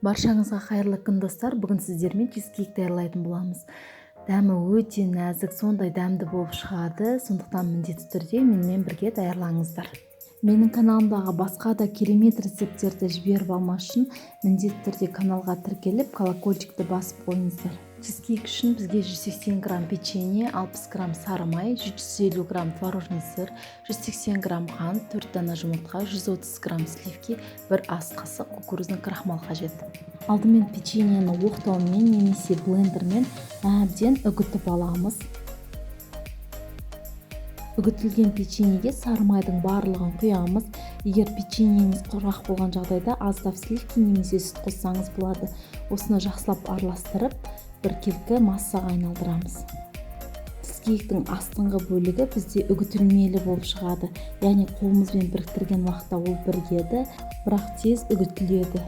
Баршаңызға қайырлы күн, достар! Бүгін сіздермен чизкейк даярлайтын боламыз. Дәмі өте нәзік, сондай дәмді болып шығады. Сондықтан міндетті түрде менімен бірге даярлаңыздар. Менің каналымдағы басқа да керемет рецепттерді жіберіп алмас үшін міндетті түрде каналға тіркеліп, колокольчикті басып қойыңыздар. Чизкейк үшін бізге 180 грамм печенье, 60 грамм сары май, 150 грамм творожный сыр, 180 грамм қант, 4 дана жұмыртқа, 130 грамм сливки, 1 ас қасық кукурузный крахмал қажет. Алдымен печеньені оқтаумен немесе блендермен әбден үгітіп аламыз. Үгітілген печеньеге сары майдың барлығын құямыз. Егер печеньеңіз құрғақ болған жағдайда, аздап сливки немесе сүт қоссаңыз болады. Осыны жақсылап араластырып, біркелкі массаға айналдырамыз. Чизкейктің астыңғы бөлігі бізде үгітілмелі болып шығады, яғни қолымызбен біріктірген уақытта ол бірігеді, бірақ тез үгітіледі.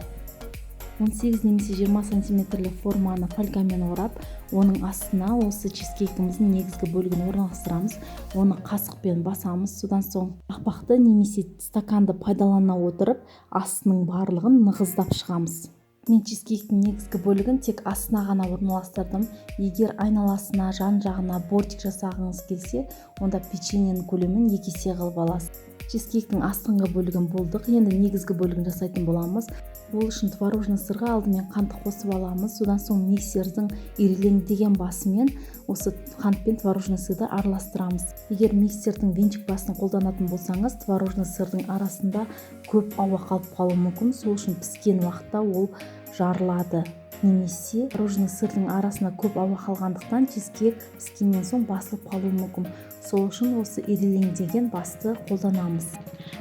18 немесе 20 сантиметрлі форманы фольгамен орап, оның астына осы чизкейкіміздің негізгі бөлігін орналастырамыз. Оны қасықпен басамыз. Содан соң қақпақты немесе стаканды пайдалана отырып, астының барлығын нығыздап шығамыз. Мен чизкейктің негізгі бөлігін тек астына ғана орналастырдым. Егер айналасына, жан жағына бортик жасағыңыз келсе, онда печеньенің көлемін 2 есе қылып аласыз. Чизкейктің астыңғы бөлігін болдық, енді негізгі бөлігін жасайтын боламыз. Ол үшін творожный сырға алдымен қантты қосып аламыз. Содан соң миксердің ирелеңдеген басымен осы қант пен творожный сырды араластырамыз. Егер миксердің венчик басын қолданатын болсаңыз, творожный сырдың арасында көп ауа қалып қалуы мүмкін. Сол үшін піскен уақытта ол жарылады немесе творожный сырдың арасына көп ауа қалғандықтан, чизкейк піскеннен соң басылып қалуы мүмкін. Сол үшін осы ирелеңдеген басты қолданамыз.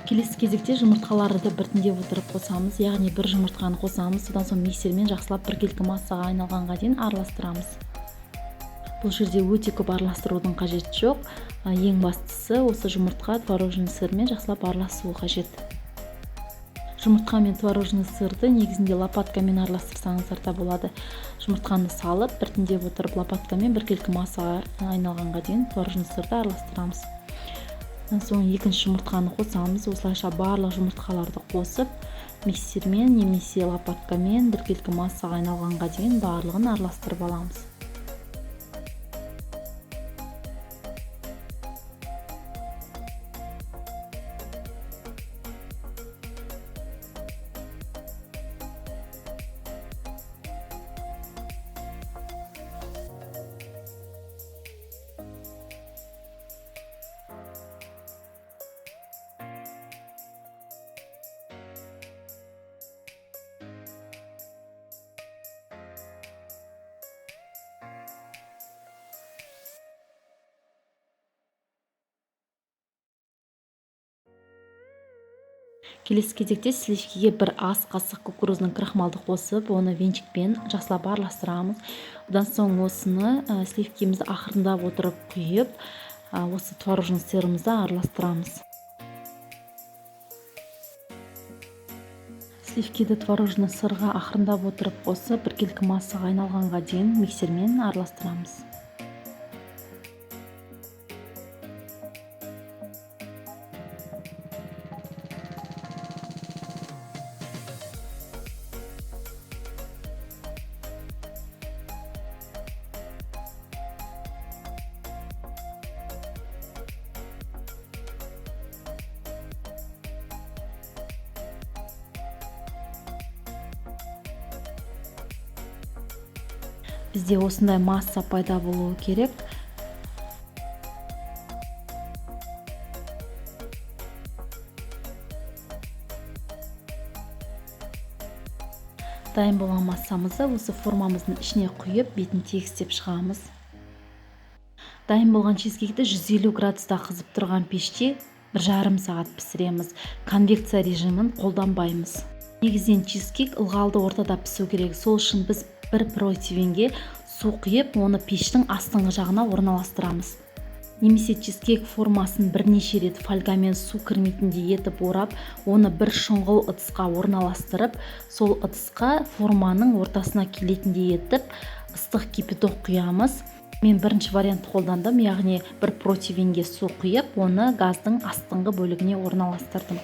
Келесі кезекте жұмыртқаларды біртіндеп отырып қосамыз, яғни бір жұмыртқаны қосамыз. Содан соң миксермен жақсылап біркелкі массаға айналғанға дейін араластырамыз. Бұл жерде өте көп араластырудың қажеті жоқ. Ең бастысы, осы жұмыртқа творожный сырмен жақсылап араласуы қажет. Жұмыртқа мен творожный сырды негізінде лопаткамен араластырсаңыздар да болады. Жұмыртқаны салып, біртіндеп отырып лопаткамен біркелкі массаға айналғанға дейін творожный сырды араластырамыз. Одан соң екінші жұмыртқаны қосамыз. Осылайша барлық жұмыртқаларды қосып, миксермен немесе лопаткамен біркелкі массаға айналғанға дейін барлығын араластырып аламыз. Келесі кезекте сливкиге 1 ас қасық кукурузный крахмалды қосып, оны венчикпен жақсылап араластырамыз. Одан соң осыны, сливкимізді ақырындап отырып құйып, осы творожный сырымызды араластырамыз. Сливкиді творожный сырға ақырындап отырып қосып, біркелкі массаға айналғанға дейін миксермен араластырамыз. Бізде осындай масса пайда болуы керек. Дайын болған массамызды осы формамыздың ішіне құйып, бетін тегістеп шығамыз. Дайын болған чизкейкті 150 градуста қызып тұрған пеште 1,5 сағат пісіреміз. Конвекция режимін қолданбаймыз. Негізінен чизкейк ылғалды ортада пісу керек. Сол үшін біз бір противенге су құйып, оны пештің астыңғы жағына орналастырамыз немесе чизкейк формасын бірнеше рет фольгамен су кірмейтіндей етіп орап, оны бір шұңғыл ыдысқа орналастырып, сол ыдысқа форманың ортасына келетіндей етіп ыстық кипяток құямыз. Мен бірінші вариантты қолдандым, яғни бір противенге су құйып, оны газдың астыңғы бөлігіне орналастырдым.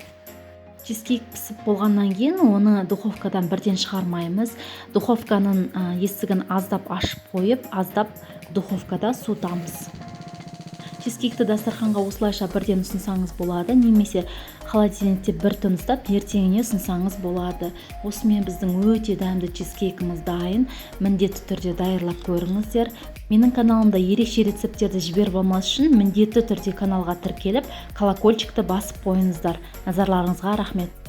Чизкейк пісіп болғаннан кейін оны духовкадан бірден шығармаймыз. Духовканың есігін аздап ашып қойып, аздап духовкада суытамыз. Чизкейкті дастарханға осылайша бірден ұсынсаңыз болады немесе холодильникте бір түн ұстап, ертеңіне ұсынсаңыз болады. Осымен біздің өте дәмді чизкейкіміз дайын. Міндетті түрде даярлап көріңіздер. Менің каналымда ерекше рецепттерді жіберіп алмас үшін міндетті түрде каналға тіркеліп, колокольчикті басып қойыңыздар. Назарларыңызға рахмет.